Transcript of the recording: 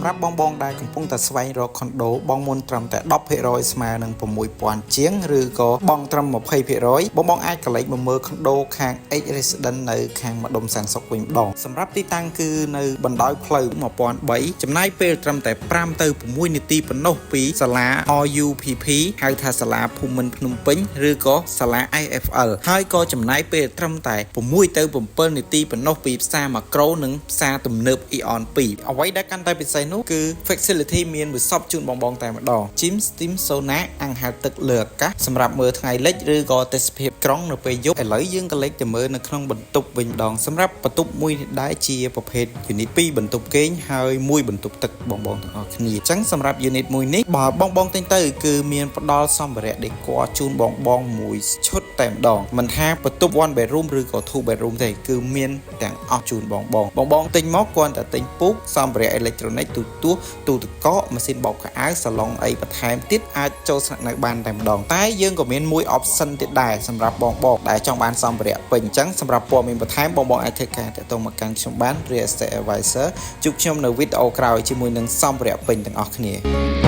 រាប់បងបងដែលកំពុងតែស្វែងរកខុនដូបងមុនត្រឹមតែ10%ស្មើនឹង6000ជាងឬក៏បងត្រឹម20%បងបងអាចកលេចមកមើលខុនដូខាង H Resident នៅខាងម្ដុំសែនសុខវិញម្ដងសម្រាប់ទីតាំងគឺនៅបណ្ដោយផ្លូវ1003ចំណាយពេលត្រឹមតែ5ទៅ6នាទីប៉ុណ្ណោះពីសាលា RUPP ហៅថាសាលាភូមិន្ទភ្នំពេញឬក៏សាលា IFL ហើយក៏ចំណាយពេលត្រឹមតែ6ទៅ7នាទីប៉ុណ្ណោះពីផ្សារម៉ាក្រូនិងផ្សារទំនើប Aeon 2អ្វីដែលកាន់តែពិសេសនោះគឺ facility មានមួយសពជូនបងៗតែម្ដង Gym, Steam, Sauna អាំងហែលទឹកលើអាកាសសម្រាប់មើលថ្ងៃលិចឬក៏ទេសភាពក្រុងនៅពេលយប់ឥឡូវយើងក៏លេចទៅមើលនៅក្នុងបន្ទប់វិញម្ដងសម្រាប់បន្ទប់មួយនេះដែរជាប្រភេទ unit 2បន្ទប់គេងហើយមួយបន្ទប់ទឹកបងៗទាំងអស់គ្នាអញ្ចឹងសម្រាប់ unit មួយនេះបើបងៗទិញទៅគឺមានផ្ដល់សម្ភារៈ decor ជូនបងបងមួយឈុតតែម្ដងមិនថាបន្ទប់ one bedroom ឬក៏ two bedroom ទេគឺមានទាំងអស់ជូនបងបងបងបងទិញមកគ្រាន់តែទិញពូកសម្ភារៈអេឡិចត្រូនិកទូទស្សន៍ទូទឹកកកម៉ាស៊ីនបោកខោអាវសាឡុងអីបន្ថែមទៀតអាចចូលស្នាក់នៅបានតែម្ដងតែយើងក៏មានមួយ option ទៀតដែរសម្រាប់បងបងដែលចង់បានសម្ភារៈពេញអញ្ចឹងសម្រាប់ព័ត៌មានបន្ថែមបងបងអាចធ្វើការតាក់ទងមកកាន់ខ្ញុំបាន Real Estate Advisor ជួបខ្ញុំនៅវីដេអូក្រោយជាមួយនឹងសម្ភារៈពេញទាំងអស់គ្នា។